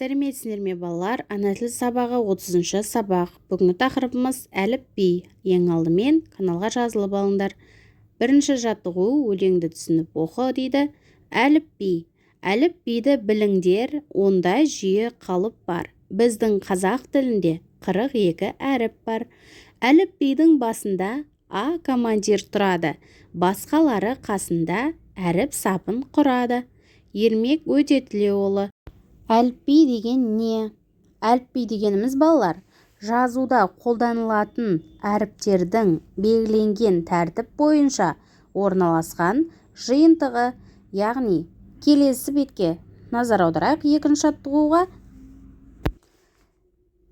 Сәлеметсіңдер ме, балалар! Ана тілі сабағы, 30-сабақ. Бүгінгі тақырыбымыз – әліпби. Ең алдымен каналға жазылып алыңдар. Бірінші жаттығу: «Өлеңді түсініп оқы», – дейді. Әліпби. Әліпбиді біліңдер, онда жүйе, қалып бар. Біздің қазақ тілінде 42 әріп бар. Әліпбидің басында А командир тұрады, басқалары қасында әріп сапын құрады. Ермек Өтетілеуұлы. Әліпби деген не? Әліпби дегеніміз, балалар, жазуда қолданылатын әріптердің белгіленген тәртіп бойынша орналасқан жиынтығы. Яғни, келесі бетке назар аударайық, екінші жаттығуға.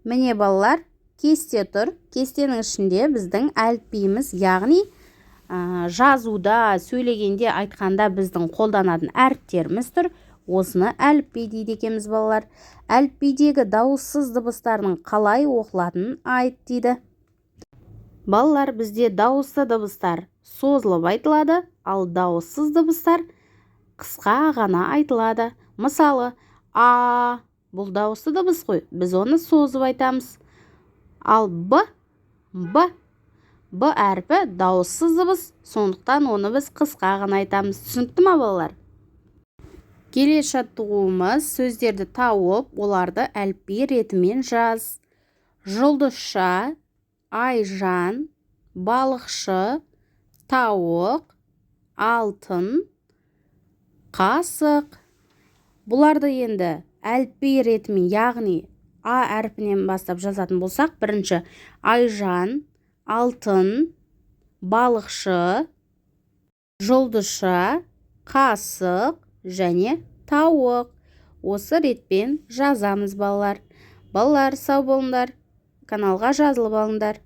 Міне, балалар, кесте тұр. Кестенің ішінде біздің әліпбиіміз, яғни жазуда, сөйлегенде, айтқанда біздің қолданатын әріптеріміз тұр. Осыны әліпби дейді екенбіз, балалар. «Әліпбидегі дауыссыз дыбыстардың қалай оқылатынын айт», – дейді. Балалар, бізде дауысты дыбыстар созылып айтылады, ал дауыссыз дыбыстар қысқа ғана айтылады. Мысалы, а – бұл дауысты дыбыс қой, біз оны созып айтамыз. Ал б, б, б әрпі дауыссыз дыбыс, сондықтан оны біз қысқа ғана айтамыз. Түсінікті ма, балалар? Келесі жаттығуымыз: «Сөздерді тауып, оларды әліпби ретімен жаз». Жұлдызша, Айжан, балықшы, тауық, алтын, қасық. Бұларды енді әліпби ретімен, яғни а әрпінен бастап жазатын болсақ, бірінші Айжан, алтын, балықшы, жұлдызша, қасық және тауық. Осы ретпен жазамыз, балалар. Балалар, сау болыңдар, каналға жазылып алыңдар.